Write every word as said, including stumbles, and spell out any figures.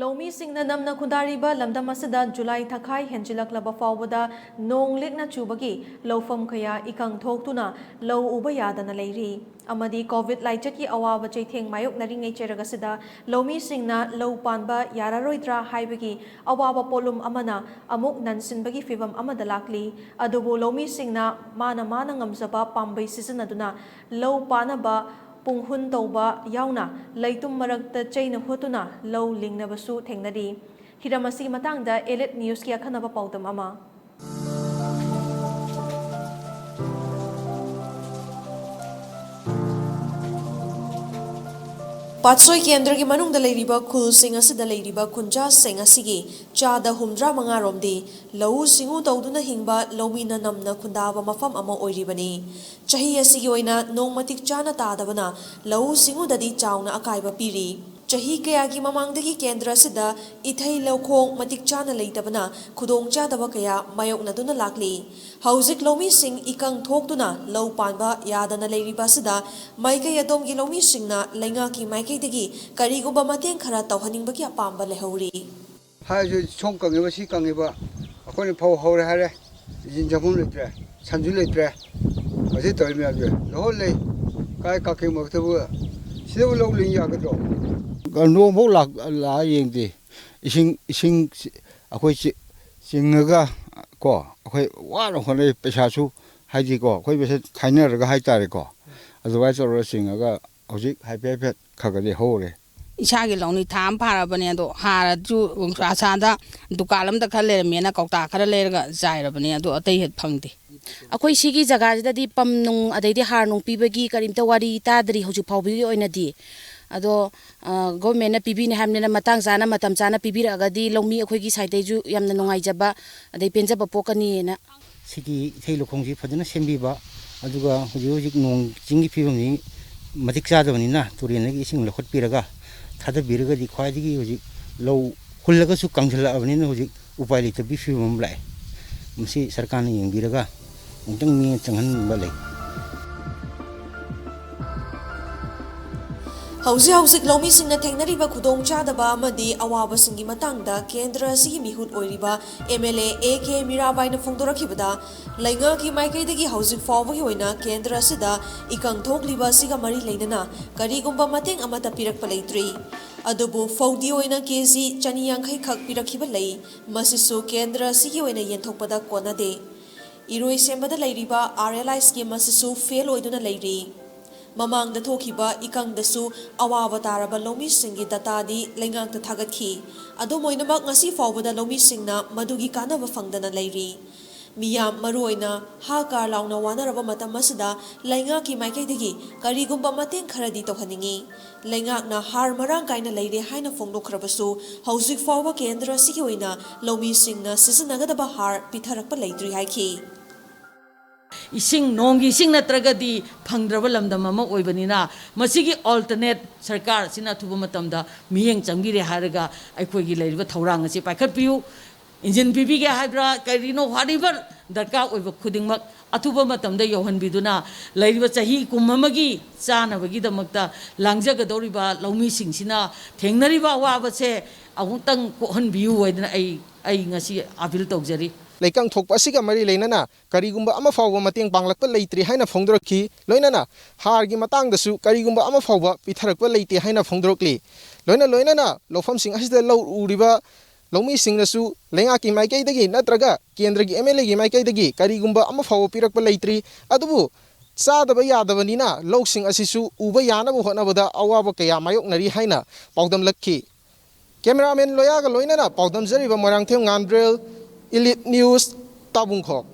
ꯂꯧꯃꯤꯁꯤꯡꯅ ꯅꯝꯅ ꯈꯨꯟꯗꯥꯔꯤꯕ ꯂꯝꯗꯝ ꯑꯁꯤꯗ ꯖꯨꯂꯥꯏ ꯊꯥꯈꯥꯏ ꯍꯦꯟꯖꯤꯜꯂꯛꯂꯕ ꯐꯥꯎꯕꯗ ꯅꯣꯡ ꯂꯤꯛꯅ ꯆꯨꯕꯒꯤ ꯂꯧꯐꯝ ꯀꯌꯥ ꯏꯀꯪ ꯊꯣꯛꯇꯨꯅ ꯂꯧ ꯎꯕ ꯌꯥꯗꯅ ꯂꯩꯔꯤ꯫ ꯑꯃꯗꯤ ꯀꯣꯚꯤꯗ ꯂꯥꯏꯆꯠꯀꯤ ꯑꯋꯥꯕ ꯆꯩꯊꯦꯡ ꯃꯥꯌꯣꯛꯅꯔꯤꯉꯩ ꯆꯩꯔꯛ ꯑꯁꯤꯗ ꯂꯧꯃꯤꯁꯤꯡꯅ ꯂꯧ ꯄꯥꯟꯕ ꯌꯥꯔꯔꯣꯏꯗ꯭ꯔꯥ ꯍꯥꯏꯕꯒꯤ ꯑꯋꯥꯕ ꯄꯣꯠꯂꯨꯝ ꯑꯃꯅ ꯑꯃꯨꯛ ꯅꯟꯁꯤꯟꯕꯒꯤ ꯐꯤꯚꯝ ꯑꯃꯗ ꯂꯥꯛꯂꯤ꯫ ꯑꯗꯨꯕꯨ ꯂꯧꯃꯤꯁꯤꯡꯅ ꯃꯥꯅ ꯃꯥꯅ ꯉꯝꯖꯕ ꯄꯥꯝꯕꯩ ꯁꯤꯖꯤꯟꯅꯗꯨꯅ ꯂꯧ ꯄꯥꯅꯕ ꯄꯨꯡꯍꯨꯟ ꯇꯧꯕ ꯌꯥꯎꯅ ꯂꯩꯇꯨꯝ ꯃꯔꯛꯇ ꯆꯩꯅ ꯍꯨꯠꯇꯨꯅ ꯂꯧ ꯂꯤꯡꯅꯕꯁꯨ ꯊꯦꯡꯅꯔꯤ꯫ ꯍꯤꯔꯝ ꯑꯁꯤꯒꯤ ꯃꯇꯥꯡꯗ ꯑꯦꯂꯤꯠ ꯅ꯭ꯌꯨꯁꯀꯤ ꯑꯈꯟꯅꯕ ꯄꯥꯎꯗꯝ ꯑꯃ꯫ ꯄꯥꯠꯁꯣꯏ ꯀꯦꯟꯗ꯭ꯔꯒꯤ ꯃꯅꯨꯡꯗ ꯂꯩꯔꯤꯕ ꯈꯨꯜꯁꯤꯡ ꯑꯁꯤꯗ ꯂꯩꯔꯤꯕ ꯈꯨꯟꯖꯥꯁꯤꯡ ꯑꯁꯤꯒꯤ ꯆꯥꯗ ꯍꯨꯝꯗ꯭ꯔꯥ ꯃꯉꯥ ꯔꯣꯝꯗꯤ ꯂꯧꯎ ꯁꯤꯡꯎ ꯇꯧꯗꯨꯅ ꯍꯤꯡꯕ ꯂꯧꯃꯤꯅ ꯅꯝꯅ ꯈꯨꯟꯗꯥꯕ ꯃꯐꯝ ꯑꯃ ꯑꯣꯏꯔꯤꯕꯅꯤ꯫ ꯆꯍꯤ ꯑꯁꯤꯒꯤ ꯑꯣꯏꯅ ꯅꯣꯡ ꯃꯇꯤꯛ ꯆꯥꯅ ꯇꯥꯗꯕꯅ ꯂꯧꯎ ꯁꯤꯡꯎꯗꯗꯤ ꯆꯥꯎꯅ ꯑꯀꯥꯏꯕ ꯄꯤꯔꯤ꯫ ꯆꯍꯤ ꯀꯌꯥꯒꯤ ꯃꯃꯥꯡꯗꯒꯤ ꯀꯦꯟꯗ꯭ꯔ ꯑꯁꯤꯗ ꯏꯊꯩ ꯂꯧꯈꯣꯡ ꯃꯇꯤꯛ ꯆꯥꯅ ꯂꯩꯇꯕꯅ ꯈꯨꯗꯣꯡꯆꯥꯗꯕ ꯀꯌꯥ ꯃꯥꯌꯣꯛꯅꯗꯨꯅ ꯂꯥꯛꯂꯤ꯫ ꯍꯧꯖꯤꯛ ꯂꯧꯃꯤꯁꯤꯡ ꯏꯀꯪ ꯊꯣꯛꯇꯨꯅ ꯂꯧ ꯄꯥꯟꯕ ꯌꯥꯗꯅ ꯂꯩꯔꯤꯕ ꯑꯁꯤꯗ ꯃꯥꯏꯀꯩ ꯑꯗꯣꯝꯒꯤ ꯂꯧꯃꯤꯁꯤꯡꯅ ꯂꯩꯉꯥꯛꯀꯤ ꯃꯥꯏꯀꯩꯗꯒꯤ ꯀꯔꯤꯒꯨꯝꯕ ꯃꯇꯦꯡ ꯈꯔ ꯇꯧꯍꯟꯅꯤꯡꯕꯒꯤ ꯑꯄꯥꯝꯕ ꯂꯩꯍꯧꯔꯤ꯫ ꯍꯥꯏꯔꯁꯨ ꯁꯣꯝ ꯀꯪꯉꯤꯕ, ꯁꯤ ꯀꯪꯉꯤꯕ, ꯑꯩꯈꯣꯏꯅ ꯐꯧ ꯍꯧꯔꯦ ꯍꯥꯏꯔꯦ, ꯏꯟꯖꯤꯟ ꯆꯪꯐꯝ ꯂꯩꯇ꯭ꯔꯦ, ꯁꯟꯁꯨ ꯂꯩꯇ꯭ꯔꯦ꯫ ꯍꯧꯖꯤꯛ ꯇꯧꯔꯤ ꯃꯌꯥꯝꯁꯦ ꯂꯣꯏ ꯂꯩ꯫ ꯀꯥꯏ ꯀꯥꯛꯆꯤꯡ ꯃꯛꯇꯕꯨ ꯁꯤꯗꯕꯨ ꯂꯧ ꯂꯤꯡ ꯌꯥꯒꯗ꯭ꯔꯣ? ꯅꯣꯡꯐꯥꯎ ꯂꯥꯛ-, ꯂꯥꯛꯑ ꯌꯦꯡꯗꯦ꯫ ꯏꯁꯤꯡ, ꯏꯁꯤꯡ ꯆꯤ-, ꯑꯩꯈꯣꯏ ꯆꯤ-, ꯆꯤꯡꯉꯒ ꯀꯣ, ꯑꯩꯈꯣꯏ ꯋꯥꯅ ꯍꯣꯠꯅꯩ, ꯄꯩꯁꯥꯁꯨ ꯍꯥꯏꯗꯤꯀꯣ, ꯑꯩꯈꯣꯏ ꯃꯁꯦꯟ ꯈꯥꯏꯅꯔꯒ ꯍꯥꯏꯇꯥꯔꯦꯀꯣ, ꯑꯗꯨꯃꯥꯏꯅ ꯇꯧꯔꯒ ꯆꯤꯡꯉꯒ ꯍꯧꯖꯤꯛ ꯍꯥꯏꯐꯦꯠ ꯍꯥꯏꯐꯦꯠ ꯈꯔ ꯈꯔꯗꯤ ꯍꯧꯔꯦ꯫ ꯏꯁꯥꯒꯤ ꯂꯧꯅꯤ ꯊꯥ ꯑꯃ ꯐꯥꯔꯕꯅꯦ, ꯑꯗꯣ ꯍꯥꯔꯁꯨ ꯑꯁꯥꯗ ꯗꯨꯀꯥꯟ ꯑꯃꯗ ꯈꯔ ꯂꯩꯔꯝꯃꯦꯅ ꯀꯧꯇꯥ ꯈꯔ ꯂꯩꯔꯒ ꯆꯥꯏꯔꯕꯅꯦ, ꯑꯗꯣ ꯑꯇꯩ ꯍꯦꯛ ꯐꯪꯗꯦ꯫ ꯑꯩꯈꯣꯏ ꯁꯤꯒꯤ ꯖꯒꯥꯁꯤꯗꯗꯤ ꯄꯝ ꯅꯨꯡ ꯑꯗꯩꯗꯤ ꯍꯥꯔ ꯅꯨꯡ ꯄꯤꯕꯒꯤ ꯀꯔꯤꯝꯇ ꯋꯥꯔꯤ ꯇꯥꯗ꯭ꯔꯤ ꯍꯧꯖꯤꯛ ꯐꯥꯎꯕꯒꯤ ꯑꯣꯏꯅꯗꯤ꯫ ꯑꯗꯣ, ꯑ, ꯒꯣꯔꯃꯦꯟꯅ ꯄꯤꯕꯤꯅꯤ ꯍꯥꯏꯕꯅꯤꯅ ꯃꯇꯥꯡ ꯆꯥꯅ, ꯃꯇꯝ ꯆꯥꯅ ꯄꯤꯕꯤꯔꯛꯑꯒꯗꯤ ꯂꯧꯃꯤ ꯑꯩꯈꯣꯏꯒꯤ ꯁꯥꯏꯠꯇꯩꯁꯨ ꯌꯥꯝꯅ ꯅꯨꯡꯉꯥꯏꯖꯕ ꯑꯗꯩ ꯄꯦꯟꯖꯕ ꯄꯣꯛꯀꯅꯤꯅ꯫ ꯁꯤꯒꯤ ꯏꯊꯩ ꯂꯧꯈꯣꯡꯁꯤ ꯐꯖꯅ ꯁꯦꯝꯕꯤꯕ, ꯑꯗꯨꯒ ꯍꯧꯖꯤꯛ ꯍꯧꯖꯤꯛ ꯅꯣꯡ ꯆꯤꯡꯒꯤ ꯐꯤꯕꯝꯁꯤ ꯃꯇꯤꯛ ꯆꯥꯗꯕꯅꯤꯅ ꯇꯨꯔꯦꯟꯗꯒꯤ ꯏꯁꯤꯡ ꯂꯧꯈꯠꯄꯤꯔꯒ ꯊꯥꯗꯕꯤꯔꯒꯗꯤ ꯈ꯭ꯋꯥꯏꯗꯒꯤ ꯍꯧꯖꯤꯛ ꯂꯧ ꯍꯨꯜꯂꯒꯁꯨ ꯀꯪꯁꯤꯜꯂꯛꯑꯕꯅꯤꯅ ꯍꯧꯖꯤꯛ ꯎꯄꯥꯏ ꯂꯩꯇꯕꯒꯤ ꯐꯤꯕꯝ ꯑꯃ ꯂꯥꯛꯑꯦ꯫ ꯃꯁꯤ ꯁꯔꯀꯥꯔꯅ ꯌꯦꯡꯕꯤꯔꯒ ꯑꯃꯨꯛꯇꯪ ꯃꯤꯠꯌꯦꯡ ꯆꯪꯍꯟꯅꯤꯡꯕ ꯂꯩ꯫ ꯍꯧꯖꯤꯛ ꯍꯧꯖꯤꯛ ꯂꯧꯃꯤꯁꯤꯡꯅ ꯊꯦꯡꯅꯔꯤꯕ ꯈꯨꯗꯣꯡꯆꯥꯗꯕ ꯑꯃꯗꯤ ꯑꯋꯥꯕꯁꯤꯡꯒꯤ ꯃꯇꯥꯡꯗ ꯀꯦꯟꯗ꯭ꯔ ꯑꯁꯤꯒꯤ ꯃꯤꯍꯨꯠ ꯑꯣꯏꯔꯤꯕ M L A A K ꯃꯤꯔꯥꯕꯥꯏꯅ ꯐꯣꯡꯗꯣꯔꯛꯈꯤꯕꯗ, ꯂꯩꯉꯥꯛꯀꯤ ꯃꯥꯏꯀꯩꯗꯒꯤ ꯍꯧꯖꯤꯛ ꯐꯥꯎꯕꯒꯤ ꯑꯣꯏꯅ ꯀꯦꯟꯗ꯭ꯔ ꯑꯁꯤꯗ ꯏꯀꯪ ꯊꯣꯛꯂꯤꯕ ꯑꯁꯤꯒ ꯃꯔꯤ ꯂꯩꯅꯅ ꯀꯔꯤꯒꯨꯝꯕ ꯃꯇꯦꯡ ꯑꯃꯠꯇ ꯄꯤꯔꯛꯄ ꯂꯩꯇ꯭ꯔꯤ꯫ ꯑꯗꯨꯕꯨ ꯐꯧꯗꯤ ꯑꯣꯏꯅ ꯀꯦ ꯖꯤ ꯆꯅꯤ ꯌꯥꯡꯈꯩ ꯈꯛ ꯄꯤꯔꯛꯈꯤꯕ ꯂꯩ꯫ ꯃꯁꯤꯁꯨ ꯀꯦꯟꯗ꯭ꯔ ꯑꯁꯤꯒꯤ ꯑꯣꯏꯅ ꯌꯦꯟꯊꯣꯛꯄꯗ ꯀꯣꯟꯅꯗꯦ꯫ ꯏꯔꯣꯏꯁꯦꯝꯕꯗ ꯂꯩꯔꯤꯕ ꯑꯥꯔ ꯑꯦꯜ ꯑꯥꯏ ꯁ꯭ꯀꯤꯝ ꯑꯁꯤꯁꯨ ꯐꯦꯜ ꯑꯣꯏꯗꯨꯅ ꯂꯩꯔꯤ꯫ ꯃꯃꯥꯡꯗ ꯊꯣꯛꯈꯤꯕ ꯏꯀꯪꯗꯁꯨ ꯑꯋꯥꯕ ꯇꯥꯔꯕ ꯂꯧꯃꯤꯁꯤꯡꯒꯤ ꯗꯇꯥꯗꯤ ꯂꯩꯉꯥꯛꯇ ꯊꯥꯒꯠꯈꯤ꯫ ꯑꯗꯨꯝ ꯑꯣꯏꯅꯃꯛ, ꯉꯁꯤ ꯐꯥꯎꯕꯗ ꯂꯧꯃꯤꯁꯤꯡꯅ ꯃꯗꯨꯒꯤ ꯀꯥꯟꯅꯕ ꯐꯪꯗꯅ ꯂꯩꯔꯤ꯫ ꯃꯤꯌꯥꯝ, ꯃꯔꯨꯑꯣꯏꯅ ꯍꯥ ꯀꯥꯔ ꯂꯥꯎꯅ ꯋꯥꯅꯔꯕ ꯃꯇꯝ ꯑꯁꯤꯗ ꯂꯩꯉꯥꯛꯀꯤ ꯃꯥꯏꯀꯩꯗꯒꯤ ꯀꯔꯤꯒꯨꯝꯕ ꯃꯇꯦꯡ ꯈꯔꯗꯤ ꯇꯧꯍꯟꯅꯤꯡꯏ꯫ ꯂꯩꯉꯥꯛꯅ ꯍꯥꯔ ꯃꯔꯥꯡ ꯀꯥꯏꯅ ꯂꯩꯔꯦ ꯍꯥꯏꯅ ꯐꯣꯡꯗꯣꯛꯈ꯭ꯔꯕꯁꯨ, ꯍꯧꯖꯤꯛ ꯐꯥꯎꯕ ꯀꯦꯟꯗ꯭ꯔ ꯑꯁꯤꯒꯤ ꯑꯣꯏꯅ ꯂꯧꯃꯤꯁꯤꯡꯅ ꯁꯤꯖꯤꯟꯅꯒꯗꯕ ꯍꯥꯔ ꯄꯤꯊꯔꯛꯄ ꯂꯩꯇ꯭ꯔꯤ ꯍꯥꯏꯈꯤ꯫ ꯏꯁꯤꯡ, ꯅꯣꯡꯒꯤ ꯏꯁꯤꯡ ꯅꯠꯇ꯭ꯔꯒꯗꯤ ꯐꯪꯗ꯭ꯔꯕ ꯂꯝꯗꯝ ꯑꯃ ꯑꯣꯏꯕꯅꯤꯅ, ꯃꯁꯤꯒꯤ alternate ꯁꯔꯀꯥꯔ ꯑꯁꯤꯅ ꯑꯊꯨꯕ ꯃꯇꯝꯗ ꯃꯤꯠꯌꯦꯡ ꯆꯪꯕꯤꯔꯦ ꯍꯥꯏꯔꯒ ꯑꯩꯈꯣꯏꯒꯤ ꯂꯩꯔꯤꯕ ꯊꯧꯔꯥꯡ ꯑꯁꯤ ꯄꯥꯏꯈꯠꯄꯤꯌꯨ꯫ ꯏꯟꯖꯤꯟ ꯄꯤꯕꯤꯒꯦ ꯍꯥꯏꯕ꯭ꯔꯥ, ꯀꯔꯤꯅꯣ, whatever ꯗꯔꯀꯥꯔ ꯑꯣꯏꯕ ꯈꯨꯗꯤꯡꯃꯛ ꯑꯊꯨꯕ ꯃꯇꯝꯗ ꯌꯧꯍꯟꯕꯤꯗꯨꯅ, ꯂꯩꯔꯤꯕ ꯆꯍꯤ ꯀꯨꯝ ꯑꯃꯒꯤ ꯆꯥꯅꯕꯒꯤꯗꯃꯛꯇ ꯂꯥꯡꯖꯒꯗꯧꯔꯤꯕ ꯂꯧꯃꯤꯁꯤꯡꯁꯤꯅ ꯊꯦꯡꯅꯔꯤꯕ ꯑꯋꯥꯕꯁꯦ ꯑꯃꯨꯛꯇꯪ ꯀꯣꯛꯍꯟꯕꯤꯌꯨ ꯍꯥꯏꯗꯅ ꯑꯩ, ꯑꯩ ꯉꯁꯤ appeal ꯇꯧꯖꯔꯤ꯫ ꯂꯩꯀꯪ ꯊꯣꯛꯄ ꯑꯁꯤꯒ ꯃꯔꯤ ꯂꯩꯅꯅ ꯀꯔꯤꯒꯨꯝꯕ ꯑꯃ ꯐꯥꯎꯕ ꯃꯇꯦꯡ ꯄꯥꯡꯂꯛꯄ ꯂꯩꯇ꯭ꯔꯤ ꯍꯥꯏꯅ ꯐꯣꯡꯗꯣꯔꯛꯈꯤ꯫ ꯂꯣꯏꯅꯅ ꯍꯥꯔꯒꯤ ꯃꯇꯥꯡꯗꯁꯨ ꯀꯔꯤꯒꯨꯝꯕ ꯑꯃ ꯐꯥꯎꯕ ꯄꯤꯊꯔꯛꯄ ꯂꯩꯇꯦ ꯍꯥꯏꯅ ꯐꯣꯡꯗꯣꯔꯛꯂꯤ꯫ ꯂꯣꯏꯅ ꯂꯣꯏꯅꯅ ꯂꯧꯐꯝꯁꯤꯡ ꯑꯁꯤꯗ ꯂꯧ ꯎꯔꯤꯕ ꯂꯧꯃꯤꯁꯤꯡꯅꯁꯨ ꯂꯩꯉꯥꯛꯀꯤ ꯃꯥꯏꯀꯩꯗꯒꯤ ꯅꯠꯇ꯭ꯔꯒ ꯀꯦꯟꯗ꯭ꯔꯒꯤ ꯑꯦꯝ ꯑꯦꯜ ꯑꯦꯒꯤ ꯃꯥꯏꯀꯩꯗꯒꯤ ꯀꯔꯤꯒꯨꯝꯕ ꯑꯃ ꯐꯥꯎꯕ ꯄꯤꯔꯛꯄ ꯂꯩꯇ꯭ꯔꯤ꯫ ꯑꯗꯨꯕꯨ ꯆꯥꯗꯕ ꯌꯥꯗꯕꯅꯤꯅ ꯂꯧꯁꯤꯡ ꯑꯁꯤꯁꯨ ꯎꯕ ꯌꯥꯅꯕ ꯍꯣꯠꯅꯕꯗ ꯑꯋꯥꯕ ꯀꯌꯥ ꯃꯥꯌꯣꯛꯅꯔꯤ ꯍꯥꯏꯅ ꯄꯥꯎꯗꯝꯂꯛꯈꯤ꯫ ꯀꯦꯃꯦꯔꯥꯃꯦꯟ ꯂꯣꯌꯥꯒ ꯂꯣꯏꯅꯅ ꯄꯥꯎꯗꯝꯖꯔꯤꯕ ꯃꯣꯏꯔꯥꯡꯊꯦꯝ ꯉꯥꯟꯕ꯭ꯔꯦꯜ, Elite News, ꯇꯥꯕꯨꯡꯈꯣꯛ꯫